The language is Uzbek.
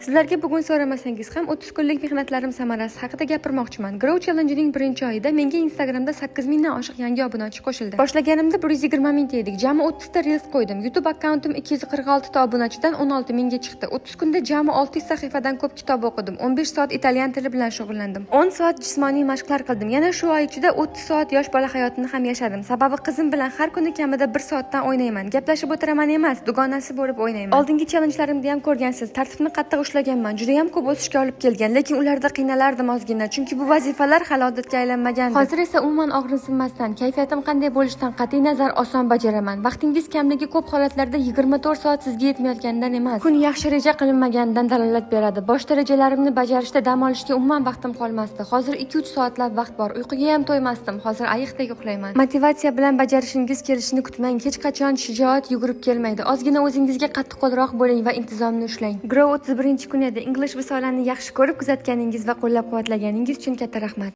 Sizlarga bugun so'ramasangiz ham, 30 kunlik mehnatlarim samarasi haqida gapirmoqchiman. Grow Challenge'ning birinchi oyida menga Instagramda 8000 dan oshiq yangi obunachi qo'shildi. Boshlaganimda 120 mingta edik. Jami 30 ta Reels qo'ydim. YouTube akkauntim 246 ta obunachidan 16 mingga chiqdi. 30 kunda jami 600 sahifadan ko'p kitob o'qidim. 15 soat italyan tili bilan shug'ullandim. 10 soat jismoniy mashqlar qildim. Yana shu oy ichida 30 soat yosh bola hayotini ham yashadim. Sababi qizim bilan har kuni kamida 1 soatdan o'ynayman. Gaplashib o'tiraman emas, dugonasi bo'lib o'ynayman. Oldingi challenjlarimda ham ko'rgansiz, tartibni qattiq ushlaganman. Juda ham ko'p o'sishga olib kelgan, lekin ularda qiynalardim ozgina, chunki bu vazifalar hali odatga aylanmagandi. Hozir esa umuman og'rinsinmasdan, kayfiyatim qanday bo'lishidan qat'iy nazar oson bajaraman. Vaqtingiz kamligi ko'p holatlarda 24 soat sizga yetmayotganidan emas, kun yaxshi reja qilinmaganidan dalolat beradi. Boshda rejalarimni bajarishda dam olishga umuman vaqtim qolmasdi. Hozir 2-3 soatlab vaqt bor. Uyquga ham to'ymasdim. Hozir ayiqdek uxlayman. Motivatsiya bilan bajarishingiz kelishini kutmang. Hech qachon shijoat yugurib kelmaydi. Ozgina o'zingizga qattiqqo'lroq bo'ling va intizomni ushlang. Grow 31 kun edi. English Visolani yaxshi ko'rib kuzatganingiz va qo'llab-quvvatlaganingiz uchun katta rahmat.